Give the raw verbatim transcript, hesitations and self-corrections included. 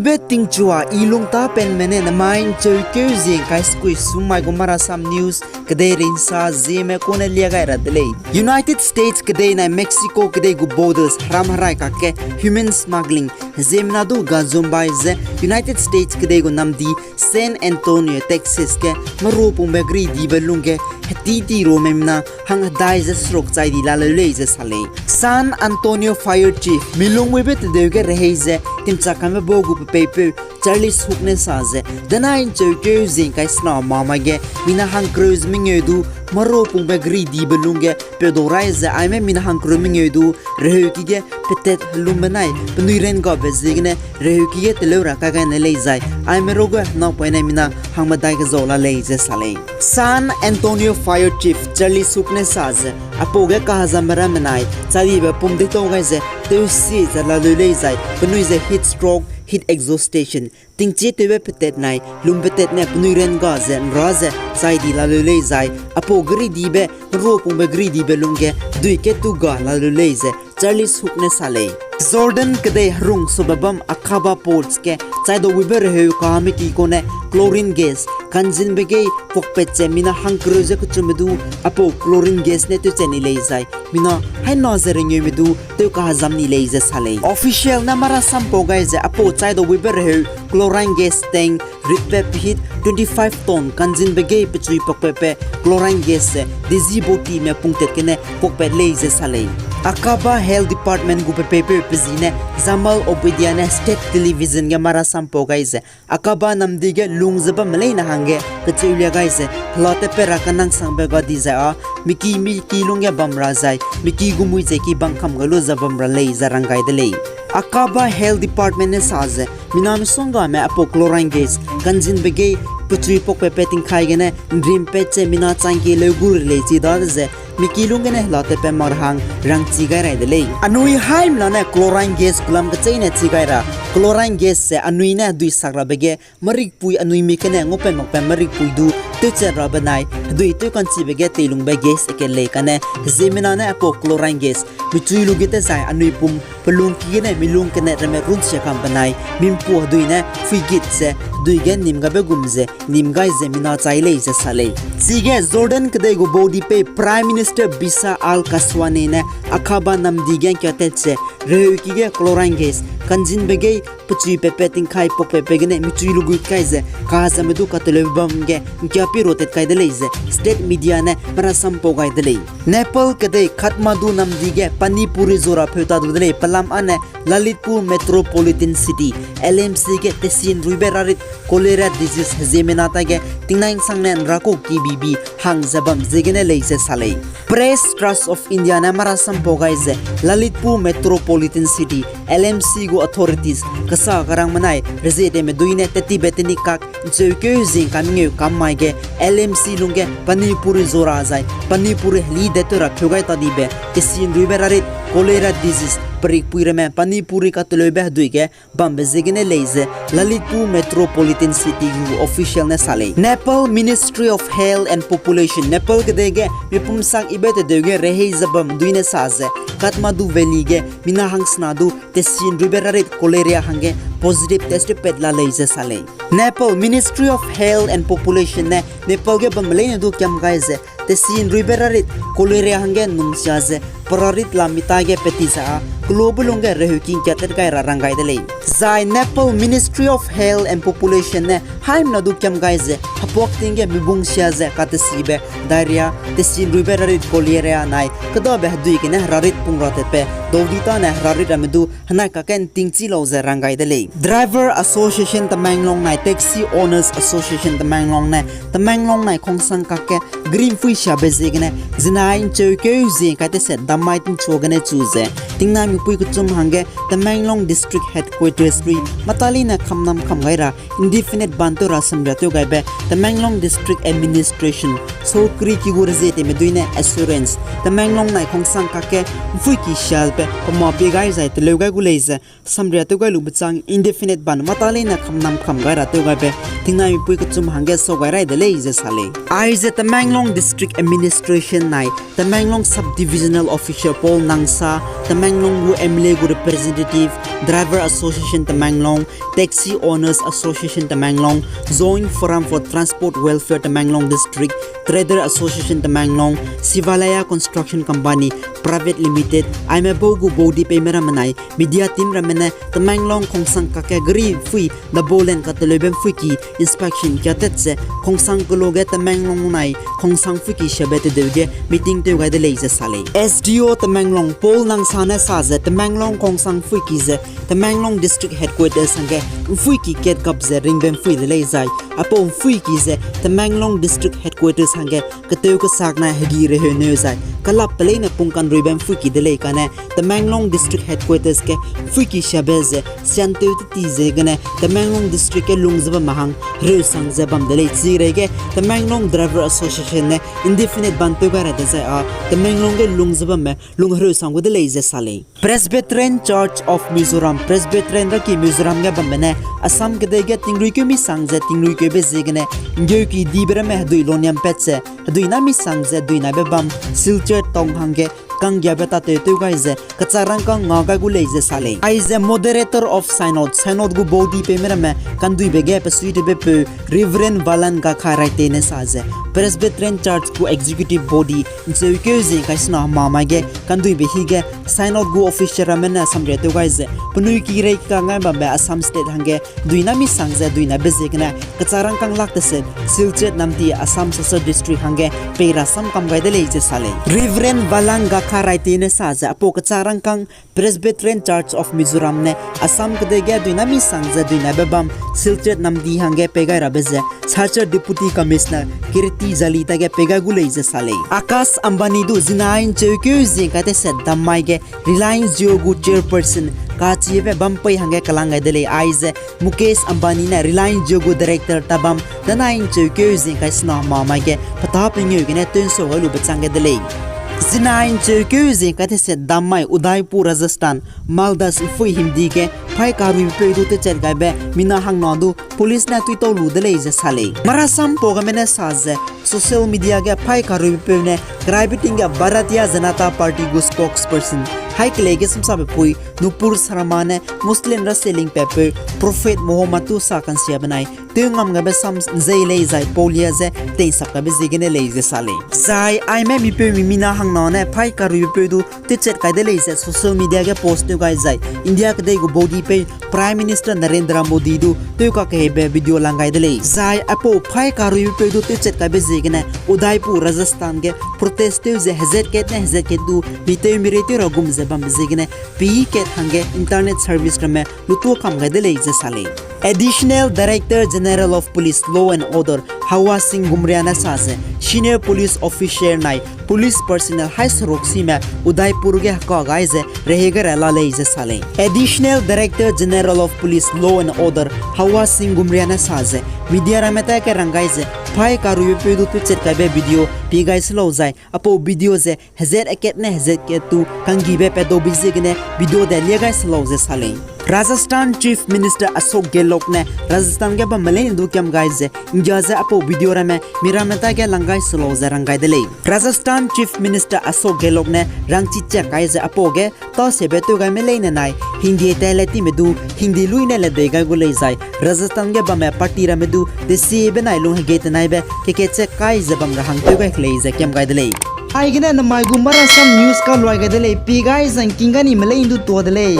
Be tingchua i lungtapenme ne namai ’ncheukeu zie ’ngkai sekui sum mai gu Marasam News kedei rinsa zieme kune lia gai ra de lei. United States kedei nai Mexico kedei gu borders heram herai kakge human smuggling ziemmena du gazumbai ze United States kedei gu namdi San Antonio, Texas ge merua pungbe geridibe lungge hetiti rume mina hang hedai ze seruk chai di laleu lei ze sa lei. San Antonio Fire Chief milungmuibe tedeu ge rehei ze timchak kame bau gu pepeipeu Charles Hook ne sa ze, denai ’ncheukeu zie ’ngkai sena mamai ge mina hangkereu ze mengeu du merua pungbe geridibe lungge peudau rai ze aime mina hangkereu mengeu du reheuki ge petat helumbe nai penui rangabe ziegene reheuki ge teleu ra kai gai ne lei zai aime ruge henapoine mina hangmedai kezau la lei ze sa lei. San Antonio Fire Chief Charlie Hook ne sa ze, apau ge kahezambe ramme nai chadibe pum deitau gai ze tewsi ze laleu lei zai penui ze heat stroke, heat exhaustion, tingchie tewbe petat nai lumpetat ne penui ranga ze ’nra ze chai di laleu lei zai apau geridibe, merua pungbe geridibe lungge dui ketu ga laleu lei ze Charles Hook ne sa lei. Jordan kedei herung sube bam Aqaba ports ge chaidaubuibe reheu kahame ki kune chlorine gas kanzinbe gei puakpat ze mina hangkereu ze kechume du apau chlorine gas ne tewchat ni lei zai mina haina ze rengeume du tew kahezam ni lei ze sa lei. Official ne marasampau gai ze apau chaidaubuibe reheu chlorine gas tank ritpat pehit twenty-five ton kanzinbe gei pechui puakpatbe chlorine gas ze dizibotime pungtat gene puakpat lei ze sa lei. Aqaba Health Department gu pepeipeu pe zi ne Jamal Obedia ne state television ge marasampau gai ze Aqaba namdi ge lung ze bamme leine hangge kecheu lia gai ze hela tatpat ra kenangsangbe ga di zai â miki miki lungge bam ra zai miki gu mui ze ki bangkam gai lu ze bam ra lei ze rang gai de lei. Aqaba Health Department ne sa ze mina misonggame apau chlorine gas kanzinbe gei pechui puakpatbe tingkai gene ’nrimpat ze mina changki leu gu re lei chidade ze miki lung gene hela tatpat mak ra hang rangchi gai rai de lei. Anui haimena ne chlorine gas gulam kecheîne chi gai ra, chlorine gas ze anui ne hedui sak rabe ge merikpui anui mi gene ngaupat makbe merikpui du tewchat rabe nai hedui tewka'nchibe ge teilungbe gas eke lei kane ziemmena ne apau chlorine gas michui lu ge tezai anui pum pelungki gene milung kene ramme runsia kam benai mimpu hedui ne phuigit ze hedui ge nim gabe gum ze nim gai ze mina chai lei ze sa lei. Chige Jordan kedei gu baudipeu Prime Minister Bisa Al Kaswani ne Aqaba namdi ge ’ngkiatat ze reheuki ge chlorine gas kanzinbe gei pechui pepe tingkai puakpatbe gene michui lu gut kai ze kahezame du kateleube bam ge ’ngkiapi rotat kai de lei ze state media ne merasampau gai de lei. Nepal kedei Kathmandu namdi ge Panipuri zora pheu ta du de lei. Pelam âne Lalitpur Metropolitan City, L M C ge tesi'nruibe rarit cholera disease heziemmena ta ge tingnai ’nsangne ’nrakau kibibi hang ze bam ziegene lei ze sa lei. Press Trust of India ne merasampau gai ze Lalitpur Metropolitan City, L M C gu authorities kesa karangmenai rezieteme dui ne tetibe teni kak ’ncheukeu zing kamngeu kam mai ge L M C lungge Panipuri zora zai Panipuri heli de tew ra pheu gai ta dibe tesi'nruibe rarit cholera disease perikpui ramme Panipuri kateleube hedui ge bambe ziegene lei ze Lalitpur Metropolitan City gu official ne sa lei. Nepal Ministry of Health and Population, Nepal kedei ge mipum sak ibe tedeu ge rehei ze bam dui ne sa ze Kathmandu Valley ge mina hangsena du tesi'nruibe rarit cholera hangge positive test pat la lei ze sa lei. Nepal Ministry of Health and Population ne Nepal ge bamme leine du kiam gai ze tesi'nruibe rarit cholera hangge ’nnumsia ze perarit lam mita ge peti za â kelube lungge reheuki ’ngkiatat gai ra rang gai de lei. Zai Nepal Ministry of Health and Population ne haimena du kiam gai ze hepuak ting ge mibungsia ze katesibe diarrhoea, tesi'nruibe rarit cholera nai kedabe hedui gene herarit pung ra tatbe daudi tâne herarit ramme du henai kakge ’ntingchi lau ze rang gai de lei. Driver Association Tamenglong nai Taxi Owners Association Tamenglong ne Tamenglong nai Khongsang kakge geri ’mphuisiabe ziegene zinai ’ncheukeu zie ’ngkai teset dammai tingchua gene chu ze tingnai mipui kechum hangge Tamenglong District Headquarters lui mataline kamnam kam gai ra indefinite ban tew ra samria tew gaibe Tamenglong District Administration, sorkari ki gu rezieteme dui ne assurance Tamenglong nai Khongsang kakge ’mphuiki siabe pema pie gai zai teleu gai gu lei ze samria tew gai lube chang indefinite ban mataline kamnam kam gai ra tew gaibe tingnaimipui kechum hangge sau gai rai de lei ze sa lei. Aize Tamenglong District Administration nai Tamenglong Sub-Divisional Officer Paul Nangsa, Tamenglong gu M L A gu representative, Driver Association Tamenglong, Taxi Owners Association Tamenglong, Joint Forum for Transport Welfare Tamenglong District, Trader Association Tamenglong, Shivalaya Construction Company Private Limited, aime bau gu body peime ramme nai media team ramme ne Tamenglong Khongsang kakge gari mpui double lane kateleube mpui ki inspection kiatat ze Khongsang keloa ge Tamenglong nai Khongsang mpui ki siabe tedeu ge meeting tew gai de lei ze sa lei. S D O Tamenglong Paul Nangsa ne sa ze Tamenglong Khongsang mpui ki ze Tamenglong District Headquarters hangge mpui ki kat gap ze ringbe mpui de lei zai, aipau mpui ki ze Tamenglong District Headquarters hangge ketew kesak nai hegi reheu neu zai, kelap pe leine pung kanruibe mpui ki de lei kane, Tamenglong District Headquarters ge mpui ki siabe ze siantew teti ziegene Tamenglong District ge lung ze bamme hang hereusang ze bam de lei. Chireige Tamenglong Driver Association ne indefinite ban tew gai ra dezai â Tamenglong ge lung ze bamme lung hereusang gu de lei ze sa lei. Presbyterian Church of Mizoram, Presbyterian raki Mizoram ge bambe ne Assam kedei ge tingruikeu misang ze tingruikeube ziegene ’nggeuki dibe ramme hedui loniam pat ze hedui na misang ze hedui naibe bam Silchar town hangge kanggiabe tatew tew gai ze kechak rangkâng nga gai gu lei ze sa lei. Aize Moderator of Synod, Synod gu body peime ramme kanduibe ge pesuitewbe peu Reverend Valan Gakha Raite ne sa ze Presbyterian Church gu executive body ’ncheukeu zie ’ngkai sena hema mai ge kanduibe hige Synod gu official ramme ne samriatew gai ze penui ki rei kika ngai bambe Assam State hangge hedui na misang ze hedui naibe ziegene kechak rangkâng lak teset Silchar namdi Assam Sasol District hangge pei rasam kam gai de lei ze sa lei. Reverend Valan Gakha Raite ne sa ze aipau kechak rangkâng Presbyterian Church of Mizoram ne Assam kedei ge hedui na misang ze hedui naibe bam Silchar namdi hangge pei gai rabe ze Silchar Deputy Commissioner Kirti Jali dage pei gai gu lei ze sa lei. Akash Ambani du zinai ’ncheukeu zie ’ngkai teset dam mai ge Reliance Jio gu chairperson kachibe bam pei hangge kelang gai de lei. Aize Mukesh Ambani ne Reliance Jio gu director tabam danai ’ncheukeu zie ’ngkai sena hema mai ge petâ pengeu gene tew'nsau gai lube chang gai de lei. Zinai ’ncheukeu zie ’ngkai teset dam mai Udaipur, Rajasthan, Maldas ’mpui himdi ge phaî karuibepeu du tewchat gaibe mina hangna du police ne tuitau lu de lei ze sa lei. Marasam pau game ne sa ze social media ge phaî karuibepeu ne keraibe ting ge Bharatiya Janata Party gu spokesperson haî kelei ge samsabe pui Nupur Sharma ne Muslim raselingpatpeu Prophet Muhammad tu sa kansia benai tew ngam gaibe sam ’nzei lei zai paulia ze tei'nsap gaibe ziegene lei ze sa lei. Zai aime mipeumi mina hangna ne phaî karuibepeu du tewchat kai de lei ze social media ge post tew gai zai India kedei gu baudipeu Prime Minister Narendra Modi du tew kakeheibe video lang gai de lei. Zai aipau phaî karuibepeu du tewchat kaibe ziegene Udaipur, Rajasthan ge protest tew ze hezat kat ne hezat kat du mitew mirei tew ra gum ze bambe ziegene pî kat hangge internet service ramme lutua kam gai de lei ze sa lei. Additional Director General of Police, Law and Order Hawa Singh Gumria ne sa ze senior police officer nai police personnel haî seruk sime Udaipur ge heka gai ze rehei gai ra la lei ze sa lei. Additional Director General of Police, Law and Order Hawa Singh Gumria ne sa ze media ramme ta ge rang gai ze phaî karuibepeu du tewchat kaibe video pie gai se lau zai aipau video ze hezat akat ne hezat kat tu kanggibe pat daube ziegene video de lia gai se lau ze sa lei. Rajasthan Chief Minister Ashok Gehlot ne Rajasthan ge bamme leine du kiam gai ze ’nggia ze aipau video ramme miramme ta ge lang gai se lau ze rang gai de lei. Rajasthan Chief Minister Ashok Gehlot ne rangchi chak kai ze aipau ge tâ sebe tew gaime leine nai hingde tele time du hingde luî ne le dei gai gu lei zai Rajasthan ge bamme party ramme du desiebe nai lung hegei tenaibe keke chak kai ze bam ra hang tew gai ke lei ze kiam gai de lei. Aigene namai gu Marasam News kaluai gai de lei, pie gai zangking ga nime leine du tuâ de lei.